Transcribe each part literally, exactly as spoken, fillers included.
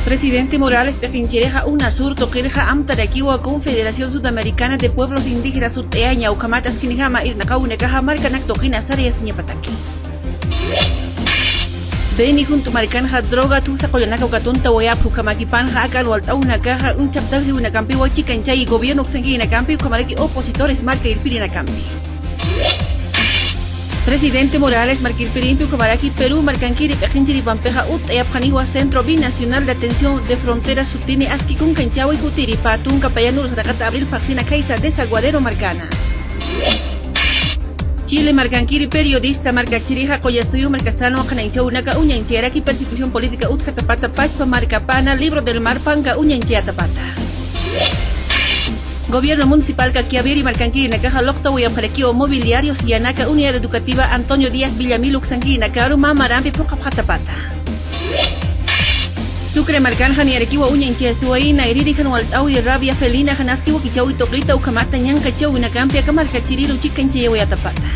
Presidente Morales p'iqinchirixa UNASUR tuqirxa amtarakiwa Confederación Sudamericana de Pueblos Indígenas utt'ayaña, ukhamat askinjama irnaqawinakaxa markanak tuqina sarayasiñapataki. Beni junto markanxa droga tusa qullanaka ukatunta wayapxi, ukhamakipanxa aka alwalt'awinakaxa uñchaptasiwinakampiwa chikanchayi gobierno uksankiinakampi, ukhamaraki opositores marka irpirinakampi. Presidente Morales marka irpirimpi ukhamaraki Perú markankiri p'iqinchiripampixa utt'ayapxaniwa Centro Binacional de Atención de Fronteras sutini aski kunkanchawi jutiripa tunka payan urusaraqata abril phaxsina khaysa desaguadero markana. Chile markankiri periodista markachirixa qullasuyu markasanwa qhanañchawinaka uñanchayaraki persecución política utjatapata pachpa markapana Libro del Mar panka uñanchayatapata. Gobierno municipal Caquiaviri markankirinakaxa luqtawayapxarakiwa mobiliario siyanaka Unidad Educativa Antonio Díaz Villamil uksankirinakaru mä marampi phuqhapxatapata. Sucre markanxa niyarakiwa uñanchayasiwayi nayriri jan walt'awi rabia felina jan aski wakichawi tuqita ukhamata ñanqachawinakampi aka markachiriru chikanchayawayatapata.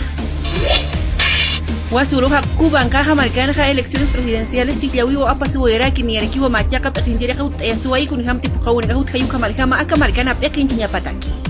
Wasuruxa Cubankaxa markanxa elecciones presidenciales chijllawiwa apasiwayaraki niyarakiwa machaqa p'iqinchirixa utt'ayasiwayi kunjamti phuqhawinakax utjayu ukhamarjama aka markana p'iqinchañapataki.